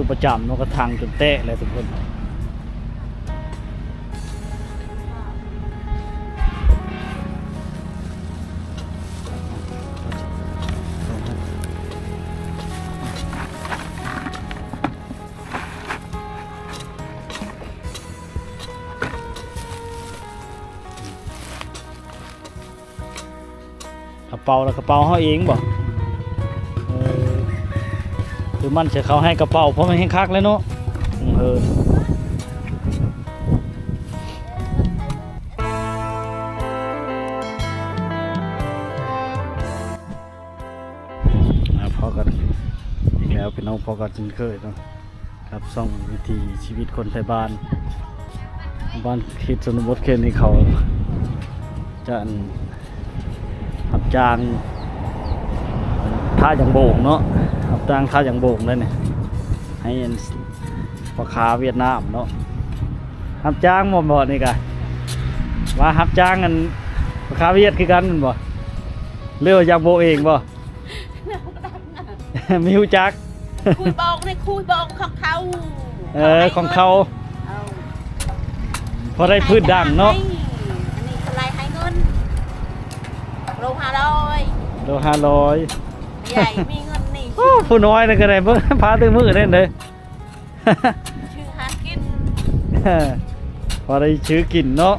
ຢູ່ປະຈຳເນາະ ກະຖັງຈົນແຕກແລ້ວທຸກຄົນ. ກະເປົາລະກະເປົາເຮົາເອງບໍ? ເອີ ຖືມັນໃສ່ເຂົາໃຫ້ກະເປົາ ພໍແມ່ນແຮງຄັກແລ້ວເນາະ. ເອີ ອ່າ ພໍ້ກັນອີກແລ້ວພີ່ນ້ອງ ພໍ້ກັນເຊັ່ນເຄີຍເນາະ ກັບຊ່ອງວິຖີຊີວິດຄົນໄທບ້ານ ບ້ານເຂດຊົນນະບົດເຂດນີ້ ເຂົາຈະ ອັນ ຮັບຈ້າງຖ້າຢາງໂບກເນາະ ຮັບຈ້າງຖ້າຢາງໂບກໄດ້ນີ້ ໃຫ້ ອັນ ພໍ່ຄ້າຫວຽດນາມເນາະ ຮັບຈ້າງບໍ່ ບໍ່ນີ້ກະ ວ່າຮັບຈ້າງ ອັນ ພໍ່ຄ້າຫວຽດຄືກັນແມ່ນບໍ່ ຫຼືວ່າຢາກໂບກເອງບໍ່? ມີຮູ້ຈັກ ຄຸຍບອກນີ້ ຄຸຍບອກຂອງເຂົາ ເອີ ຂອງເຂົາ ເອີ ພໍໄດ້ພື້ນດັງເນາະ ອັນນີ້ເທົ່າໃດໃຫ້ເງິນ ໂລຫ້າຮ້ອຍ ໂລຫ້າຮ້ອຍ ໃຫຍ່ມີເງິນນີ້ ໂອ້ ຜູ້ນ້ອຍນີ້ກະໄດ້ ເບິ່ງ ພາແຕ່ມື້ນັ້ນເດ້ ຊື້ຫາກິນ ພໍໄດ້ຊື້ກິນເນາະ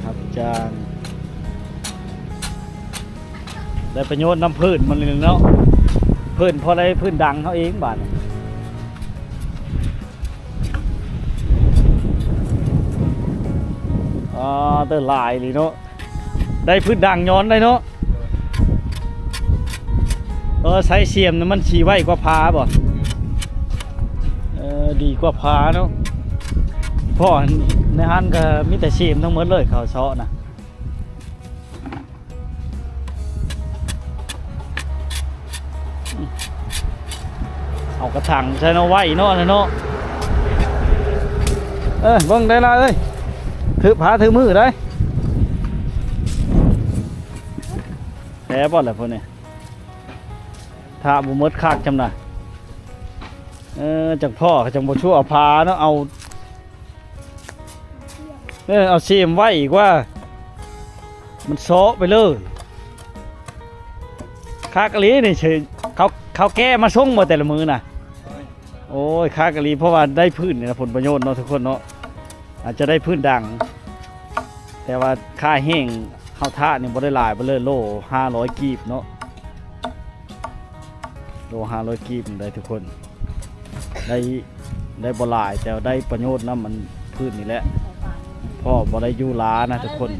ຮັບຈ້າງ ໄດ້ປະໂຫຍດນຳພື້ນມັນນີ້ເນາະ ພື້ນພໍໄດ້ພື້ນດັງເຮົາເອງບາດນີ້ ອ່າ ແຕ່ຫຼາຍອີ່ຫຼີເນາະ. ໄດ້ພືດດັງຍ້ອນໄດ້ເນາະ. ເອີ ໃຊ້ສຽມນະ ມັນຊິໄວກວ່າພາບໍ? ເອີ ດີກວ່າພາເນາະ. ເພາະໃນຫັ້ນກະມີແຕ່ສຽມທັງໝົດເລີຍ ເຂົາເຊາະນະ. ເອົາກະຖັງໃສ່ເນາະ ໄວເນາະ ເນາະ. ເອີ ເບິ່ງໄດ້ລະເອີຍ ຖືພາຖືມືໄດ້. ແທ້ບໍ່ລະພວກນີ້ ຖ້າບໍ່ໝົດຄັກຊ່ຳນະ. ເອີ ຈັ່ງພໍ້ ຈັ່ງບໍ່ຊົ່ວເອົາພາເນາະ ເອົາ ເອີ ເອົາເສມໄວ້ອີກວ່າ ມັນເຊາະໄປເລີຍ. ຄັກອີ່ຫຼີນີ້ ເຂົາ ເຂົາແກ່ມາສົ່ງບໍ່ແຕ່ລະມື້ນະ? ໂອ້ຍ ຄັກອີ່ຫຼີ ເພາະວ່າໄດ້ພື້ນນີ້ລະ ຜົນປະໂຫຍດເນາະ ທຸກຄົນເນາະ. ອາດຈະໄດ້ພື້ນດັງ ແຕ່ວ່າຄ່າແຮງເຮົາທານີ້ບໍ່ໄດ້ຫຼາຍປານໃດ ໂລຫ້າຮ້ອຍກີບເນາະ. ໂລຫ້າຮ້ອຍກີບໄດ້ທຸກຄົນ ໄດ້ ໄດ້ບໍ່ຫຼາຍ ແຕ່ໄດ້ປະໂຫຍດນຳມັນພືດນີ້ແຫຼະ ເພາະບໍ່ໄດ້ຢູ່ຫຼານະທຸກຄົນ.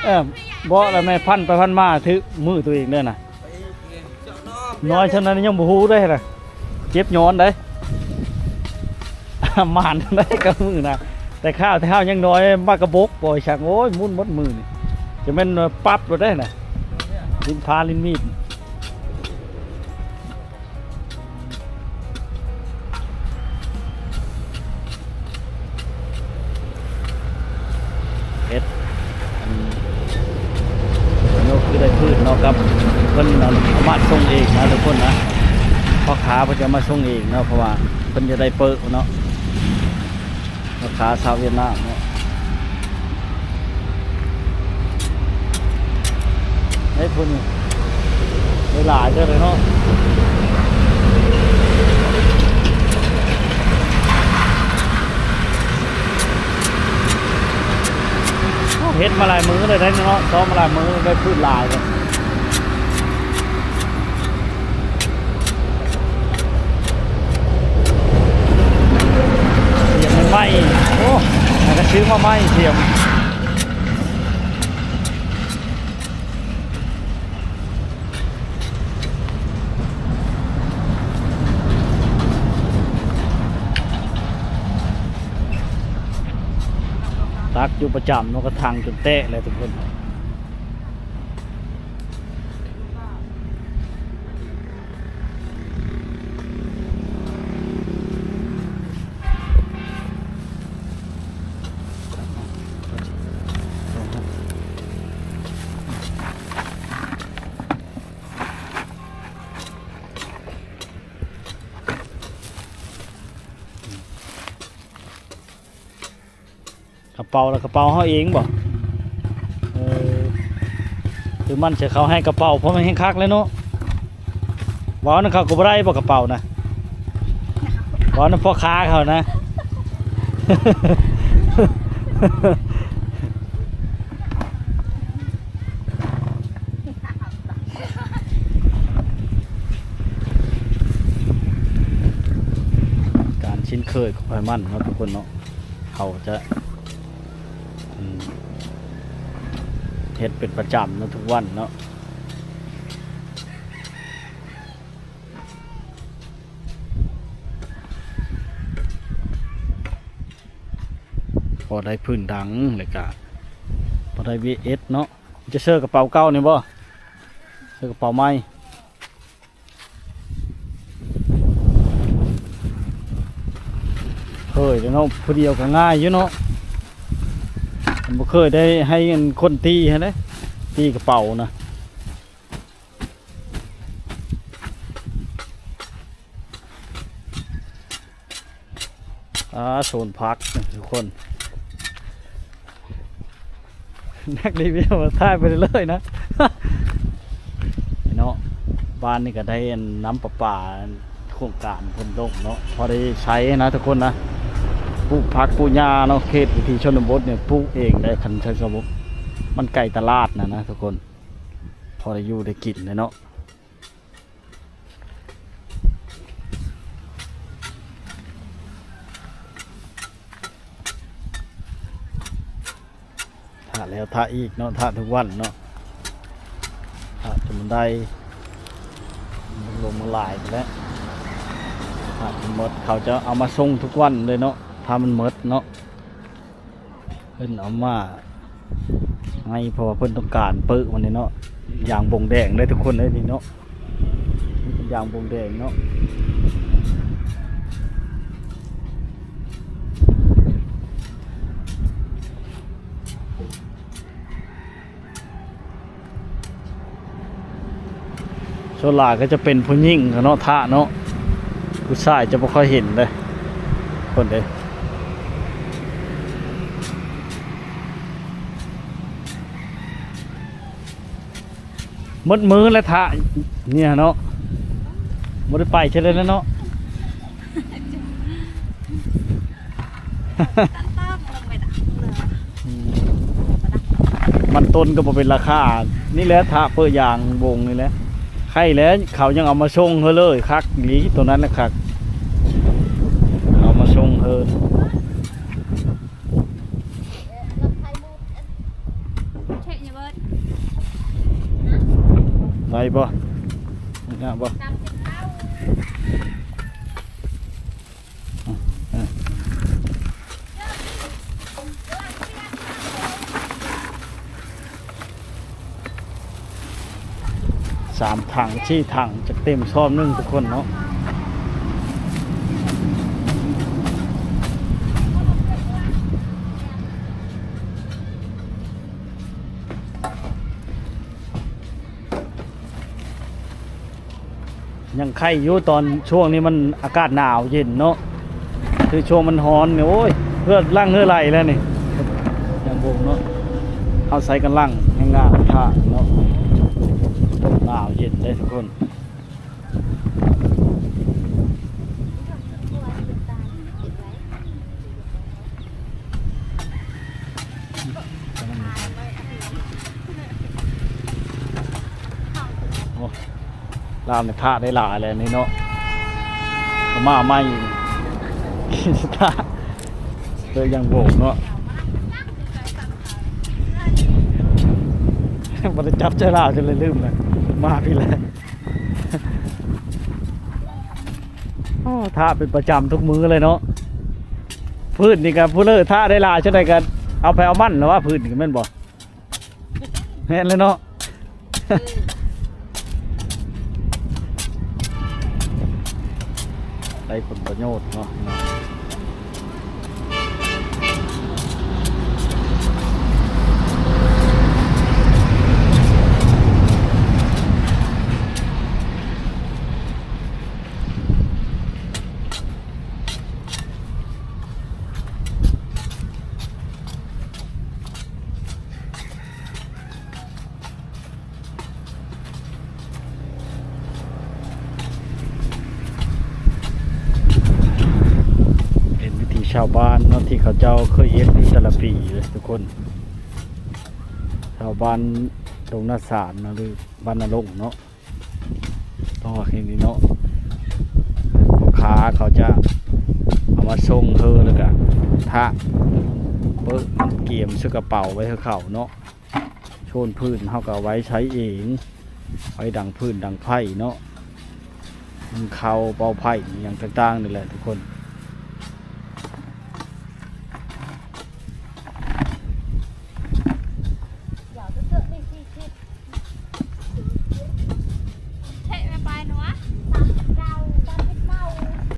ເອີ ບໍ່ລະແມ່ ພັນໄປພັນມາຖືກມືຕົວເອງເດີນະ. ນ້ອຍຊ່ຳນັ້ນຍັງບໍ່ຮູ້ເດ້ນະ ເຈັບຍ້ອນໄດ໋. ໝານໄດ໋ກັບມືນະ ແຕ່ຂ້າວ ແຕ່ເຮົາຍັງນ້ອຍ ມາກະບົກບໍ່ຊ່າງ ໂອ້ຍ ໝຸນໝົດມືນີ້ ຈະແມ່ນປັບໂລດໄດ໋ນະ ຫຼິ້ນພາຫຼິ້ນມີດ. ເຮັດ ອັນ ອັນນີ້ຄືໄດ້ພືດເນາະ ກັບເພິ່ນ ອັນ ເອົາມາສົ່ງເອງນະທຸກຄົນນະ. ພໍ່ຄ້າເພິ່ນຈະມາສົ່ງເອງເນາະ ເພາະວ່າເພິ່ນຈະໄດ້ເປີະເນາະ. ພາສາຫວຽດນາມເນາະ ໃຫ້ເພິ່ນໄດ້ຫຼາຍເດີເນາະ. ເຮັດມາຫຼາຍມື້ແລ້ວເນາະ ຊ້ອມມາຫຼາຍມື້ ໄດ້ພືດຫຼາຍເລີຍ. ສຽມໃໝ່ ໂອ້ ແລ້ວກະຊື້ມາໃໝ່ສຽມ. ຕັກຢູ່ປະຈຳເນາະ ກະຖັງຈົນແຕກແລ້ວທຸກຄົນ. ເປົາລະກະເປົາເຮົາເອງບໍ່? ເອີ ຖືມັນໃສ່ເຂົາໃຫ້ກະເປົາ ເພາະມັນແຮງຄັກແລ້ວເນາະ. ເວົ້ານຳເຂົາກໍບໍ່ໄດ້ບໍ່ ກະເປົານະ? ເວົ້ານຳພໍ່ຄ້າເຂົານະ. ການຊິນເຄີຍຂອງໃຜມັນເນາະທຸກຄົນເນາະ. ເຂົາຈະ ອືມ ເຮັດເປັນປະຈຳເນາະ ທຸກວັນເນາະ. ພໍໄດ້ພື້ນດັງ ແລ້ວກະພໍໄດ້ວີເອັດເນາະ. ຈະເຊີກະເປົາເກົ່ານີ້ບໍ່? ເຊີກະເປົາໃໝ່. ເຄີຍແລ້ວເນາະ ຜູ້ດຽວກໍງ່າຍຢູ່ເນາະ. ບໍ່ເຄີຍໄດ້ໃຫ້ອັນຄົນຕີຫັ້ນເດ້ ຕີກະເປົານະ. ອ່າ ໂຊນຜັກທຸກຄົນ ນັກຣີວິວຖ່າຍໄປເລື້ອຍໆນະ. ເນາະ ບ້ານນີ້ກໍໄດ້ອັນນ້ຳປະປາ ໂຄງການເພິ່ນລົງເນາະ ພໍໄດ້ໃຊ້ນະທຸກຄົນນະ. ປູກຜັກປູກຫຍ້າເນາະ ເຂດວິຖີຊົນນະບົດນີ້ ປູກເອງໄດ້ ຄັນໃຊ້ສະບົບ ມັນໄກຕະຫຼາດນະ ນະທຸກຄົນ ພໍໄດ້ຢູ່ໄດ້ກິນແຫຼະເນາະ. ຖ້າແລ້ວຖ້າອີກເນາະ ຖ້າທຸກວັນເນາະ ຖ້າຈົນມັນໄດ້ ມັນລົງມາຫຼາຍແລ້ວ ຖ້າຈົນໝົດ ເຂົາຈະເອົາມາສົ່ງທຸກວັນເລີຍເນາະ ຖ້າມັນໝົດເນາະ. ເພິ່ນເອົາມາໃຫ້ ເພາະວ່າເພິ່ນຕ້ອງການປຶກມັນນີ້ເນາະ. ຢາງບົງແດງເດ້ທຸກຄົນເອີຍນີ້ເນາະ ຢາງບົງແດງເນາະ. ສ່ວນຫຼາຍກໍຈະເປັນຜູ້ຍິງເນາະ ທະເນາະ ຜູ້ຊາຍຈະບໍ່ຄ່ອຍເຫັນເດ້ ຄົນເດ້. ໝົດມື້ແລ້ວ ທະນີ້ເນາະ ບໍ່ໄດ້ໄປເທື່ອເລີຍເນາະ. ອືມ ມັນຕົ້ນກໍບໍ່ເປັນລາຄາ ນີ້ແຫຼະ ທະເປີດຢາງວົງນີ້ແຫຼະ ໄຄແຫຼະ ເຂົາຍັງເອົາມາສົ່ງເຮີເລີຍ ຄັກອີ່ຫຼີ ໂຕນັ້ນນະຄັກ ເອົາມາສົ່ງເຮີ. ໄດ້ບໍ່? ຍາກບໍ່? ສາມຖັງ ສີ່ຖັງ ຈະເຕັມຊອມໜຶ່ງທຸກຄົນເນາະ. ຍັງໄຄຢູ່ ຕອນຊ່ວງນີ້ມັນອາກາດໜາວເຢັນເນາະ ຄືຊ່ວງມັນຮ້ອນນີ້ ໂອ້ຍ ເຫື່ອຫຼັ່ງເຫື່ອໄຫຼແລ້ວນີ້ ຍັງບໍ່ເນາະ. ເຮົາໃຊ້ກຳລັງແຮງງານທະເນາະ ໜາວເຢັນເດ້ທຸກຄົນ. ໂອ້ ລາວນີ້ທະໄດ້ຫຼາຍແລ້ວນີ້ເນາະ ເຂົ້າມາໃໝ່ ທະເລີຍຍັງໂບກເນາະ ບໍ່ໄດ້ຈັບໃຈລາວຈົນເລີຍລືມແລ້ວ ມາພີ້ແຫຼະ. ໂອ້ ທະເປັນປະຈຳທຸກມື້ເລີຍເນາະ. ພືດນີ້ກໍຜູ້ເລີທະໄດ້ຫຼາຍສ່ຳໃດກໍເອົາໃຜເອົາມັນລະວ່າ ພືດນີ້ແມ່ນບໍ່? ແມ່ນແລ້ວເນາະ ໄດ້ຜົນປະໂຫຍດເນາະ. ເ ຊາວບ້ານເນາະ ທີ່ເຂົາເຈົ້າເຄີຍເຮັດຢູ່ແຕ່ລະປີເດ້ທຸກຄົນ ຊາວບ້ານດົງນາສານເນາະ ຫຼືບ້ານນາລົງເນາະ ຕ້ອງວ່າແຫ່ງນີ້ເນາະ ພໍ່ຄ້າເຂົາຈະເອົາມາສົ່ງເຮີ ແລ້ວກະຖາກ ເປີະ ກຽມໃສ່ກະເປົາໄວ້ໃຫ້ເຂົາເນາະ. ໂຊນຟືນເຮົາກໍເອົາໄວ້ໃຊ້ເອງ ໄວ້ດັງຟືນດັງໄຟເນາະ ໜຶ້ງເຂົ້າ ເປົ່າໄຟ ອີ່ຫຍັງຕ່າງໆນີ້ແຫຼະທຸກຄົນ.